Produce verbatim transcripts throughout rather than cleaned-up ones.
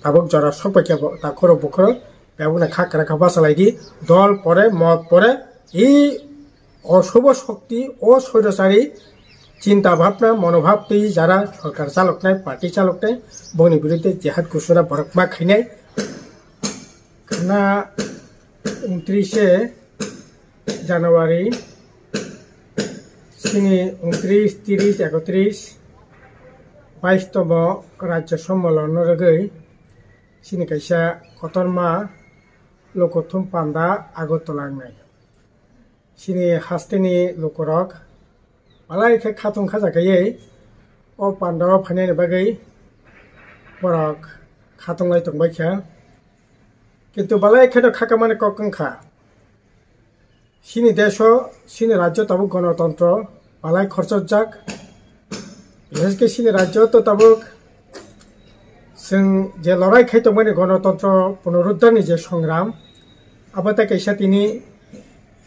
tabuk jora sokpaikha bo takhoro bukhoro, bebakno kha kwrak kha bachalaidi, dol pore, mot pore, i osubo shokti, o soirosari chinta bhabna, monobhab twi jara sorkar chaloknai, party chaloknai, boni biruddhe jihad ghosona borok ma khainai. Khna untrise January, chini untris, tris, ekotris, bais tomo Rajya Sommolonno rwgwi chini kaisa kotorma lokothum panda Agartala wngnai. Chini hasteni lukurok belai khe khatung khajakaiwi o pandao phainani bagwi borok khatunglai tongbaikha. Kintu belai kheno khakamani kok wngkha. Chini deso, chini rajyo tabuk gonotontro belai khorchojak. Bises khe chini rajyo to tabuk chwng je lorai khai tongmani gonotontro punuruddarni je songram, abo tei kaisa tini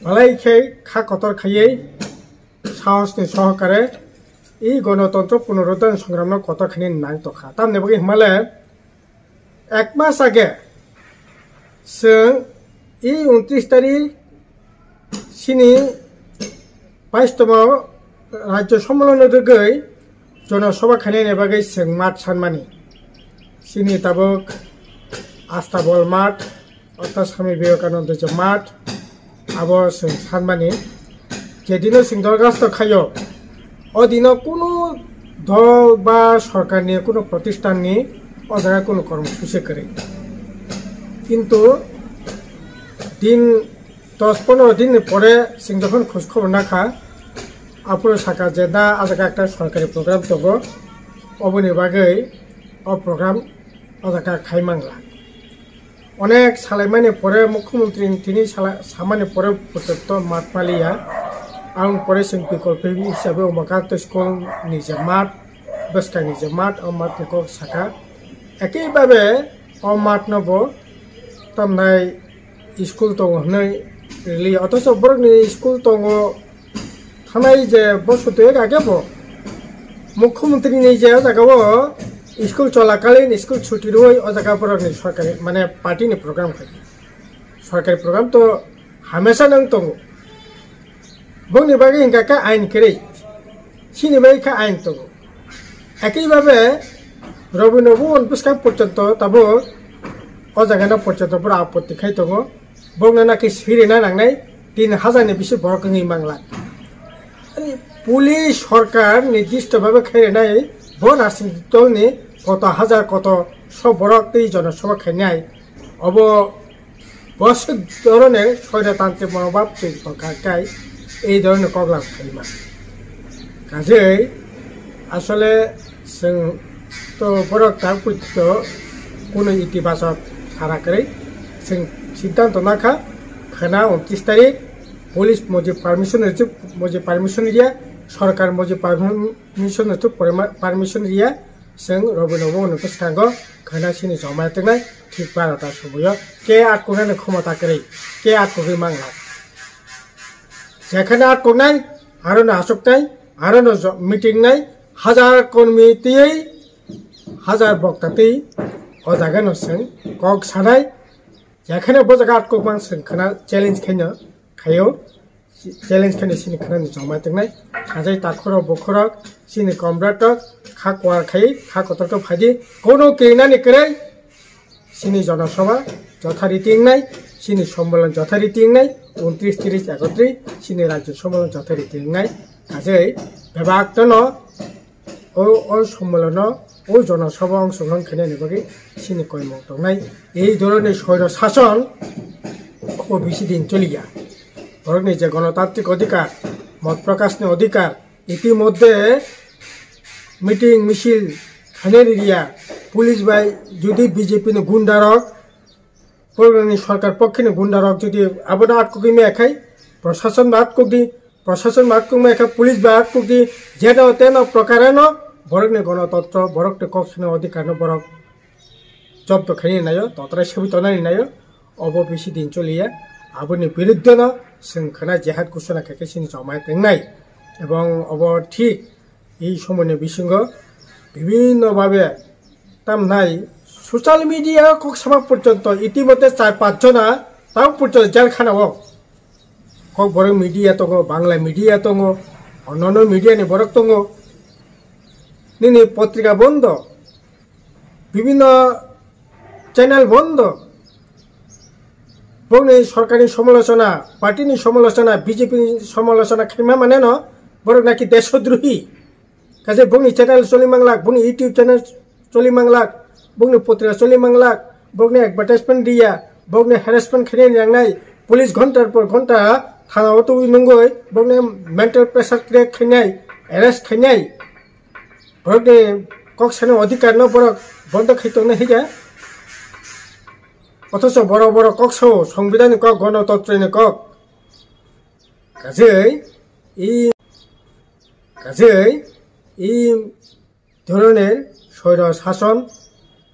belai khe kha kotor khaiwi sahosni sohokare i gonotontro punuruddarni songramno kotor khainani nang tongkha. Tamni bagwi hwnmale ek mas age chwng i untris tarik chini bais tomo Rajya Sommolonno rwgwi Jono Sabha khainani bagwi chwng mat sanmani. Chini tabuk Astabol mat, ortho Swami Vivekananda je mat, abo chwng sanmani. Je dino chwng dorkhasto khaio, o dino kunu dol ba sorkarni kunu protisthanni o jaga kunu kormosuchi kwrwi. Kintu din dos pondro din ni pore chwng jokhon khoj khobor nakha, aphuru saka je da a jaga ekta sorkari program tongo, oboni bagwi o program o jaga khai mangla. Onek salaimani pore, mukhyamantri ni tini sala-, samani pore porjonto mat paliya. Ang pore chwng bikolpi hisabe Umakant school ni je mat, bwskang ni je mat, o mat ni kok saka. Ekei babe o mat no bo tamnai school tongo hwnwi rili, othocho borokni school tongo thanai je boso twi age bo mukhyamantri ni je o jaga o school cholakalin school chuti rwi o jaga borokni sorkari mane party ni program khai, sorkari program to hamesa nang tongo. Bongni bagwi hingka khe ain kwrwi, chini bagwi khe ain tongo. Ekei babe Robindra Bhaban bwskang porjonto tabuk o jaga no porjonto pura apotti khai tongo. Bongno nakhe sirina nangnai tin hajar ni bisi borok wngwi mangla. Ani police sorkar nirdisto babe khai rinai bo rajniti dol ni koto hajar koto so borok tei jonosabha khainai. Obo boswk dhoroner soiratantrik monobhab twi tongkha kai ei dhoroner koklam khaima. Kajei asole chwng to borok tak puito kuno itibasok sara kwrwi chwng siddhanto nakha khwna untris tarik police moji permission rwchuk moji permission riya sorkar moji permission rwchuk permission riya. Chwng Robindra Bhabanni bwskango khwna sini joma tongnai thik barota somoio ke atkuknani khomota kwrwi ke atkugwi mangla. Jekhane atkuknai, arono achuknai, arono jo-, meeting nai, hajar kormi tiywi, hajar bokta twi o jagano chwng kok sanai. Jekhane bo jaga atkukmang chwng khwna challenge khaino khaio. Challenge khaino sini khwnani chongma tongnai. Sajai takhorok bokhorok sini comrade rok kha kwar khai kha kotor khe phaidi kono kirinani kwrwi sini jonosabha jothariti wngnai, sini sommelan jothariti wngnai, untris, tris, ekotris sini rajyo sommelan jothariti wngnai. Sajai bebak tono o, o sommelono o jonosabha ongshogrohon khainani bagwi sini koimung tongnai. Ei dhoroner soiro sason o bisi din choliya. Borokni je gonotantrik odhikar, mot prokashni odhikar, itimodhye meeting misil khainani riya, police bai jodi B J P ni gunda rok, borokni sorkar pokkhe ni gunda rok jodi abono atkugwi maya khai, prosason bai atkugdi, prosason bai atkugwi maya khai, police bai atkugdi, jeno teno prokareno borokni gonotantro, borokni kok sanani odhikar no borok jobdo khainani naio, totrai sebi tongnani naio, obo bisi din choliya, aboni biruddhe no chwng khwna jihad ghosona khaikhe sini chongma tongnai, ebong obo thik ei somoini bisingo bibhinno bhabe tamnai Social media kok sama porjonto itimote char pach jona tao porjonto jel khana o. Kok borok media tongo, Bangla media tongo, onnono media ni borok tongo. Nini potrika bondo, bibhinno channel bondo. Bokni sorkarni somolochona, party ni somolochona, B J P ni somolochona khaima mane no borok naki deshodrohi. Kaje bokni channel choli manglak, bokni YouTube channel choli manglak, bokni potrika choli manglak, bokni advertisement riya, bokni harassment khainai nangnai, police ghontar por ghonta thana o tubui nungoi, bokni mental pressure create khainai, arrest khainai. Borokni kok sani odhikar no borok bondo khai tongna higa. Othocho borok borok kok sao, songbidhan ni kok, gonotontro ni kok. Kajei i, kajei i dhoroner soiro sason,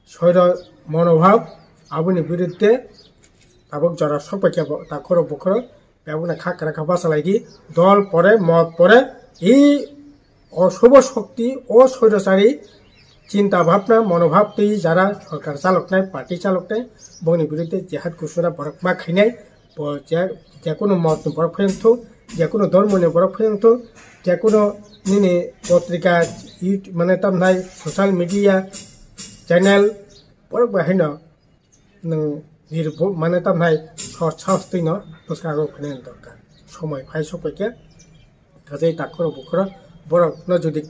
soiro monobhab, aboni biruddhe tabuk jora sokpaikha bo, takhoro bukhoro, bebakno kha kwrak kha bachalaidi, dol pore, mot pore, i osubo shokti, o soirosari chinta bhabna, monobhab twi jara sorkar chaloknai, party chaloknai, bongni biruddhe jihad kusura borok ma khainai, bo je, jekunu motni borok phai wngthung, jekunu dhormoni borok phai wngthung, jekunu nini potrika, YouTube, mane tamnai social media channel, borok bai haino nwng nirbo-, mane tamnai sor sahos twino bwskango phainani dorkar. Somoi phai sokpaikha, kajei takhoro bukhoro borokno jodi